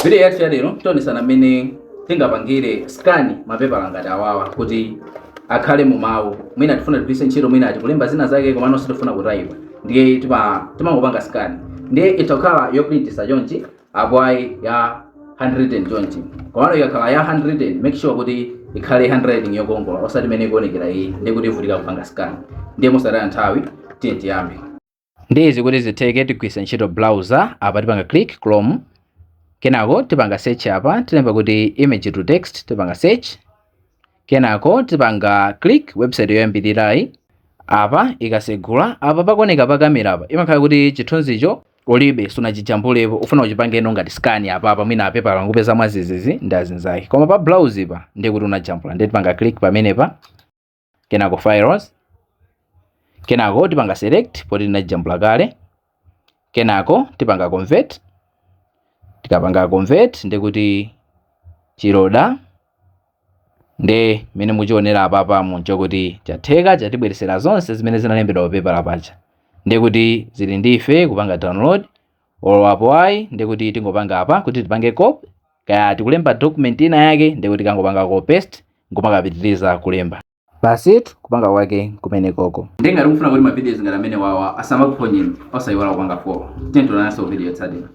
Video yathu ya lero tionesana mmene tingapangire scan mapepala ngati awawa kuti akhale mu mawu. Mwina tifuna tigwiritse ntchito, mwina tikulemba zina zake, komano sitifuna kutayipa, ndiye timangopanga scan. Ndiye itha kukhala yoprintisa chonchi, apo ayi ya handwritten chonchi. Komano ikakhala ya handwritten, make sure kuti ikhale handwriting yokongola, osati imene ikuonekera iyi, ndiye kuti ivutika kupanga scan. Ndiye mosataya nthawi, tiye tiyambe. Ndi izi kuti zitheke, tigwiritsa ntchito browser. Apa tipanga click Chrome, kenako tipanga search. Apa tilemba kuti image to text, tipanga search, kenako tipanga click website yoyambirirayi. Apa ikasegula, apa pakuoneka pa kamera apa imakhala kuti chithunzicho ulibe, sunachijambulepo, ufuna uchipangeno ngati scan. Apapa mwina apepala ngupeza mwazizizi ndi azinzake, koma pa browser pa ndiye kuti unajambula. Ndiye tipanga click pamenepa, kenako files, kenako tipanga select poti tinajambula kale, kenako tipanga convert. Tikapanga convert, ndikuti chiloda. Nde mmene muchionera apapamo nchokuti chatheka, chatibweresera zonse zimene zinalembedwa papepala paja. Ndekuti zili ndife kupanga download, olo apo ayi ndekuti tingopanga apa kuti tipange copy. Kaya tikulemba document ina yake, ndekuti kangopanga copy paste nkumakapitiriza kulemba. Basitu, kupanga kwake kumene koko. Ndi ngati mufuna kuti ma videos ngati amene wawa asamakuphonyeni, osayiwala kupanga follow. Tiye tionanso video yotsatira.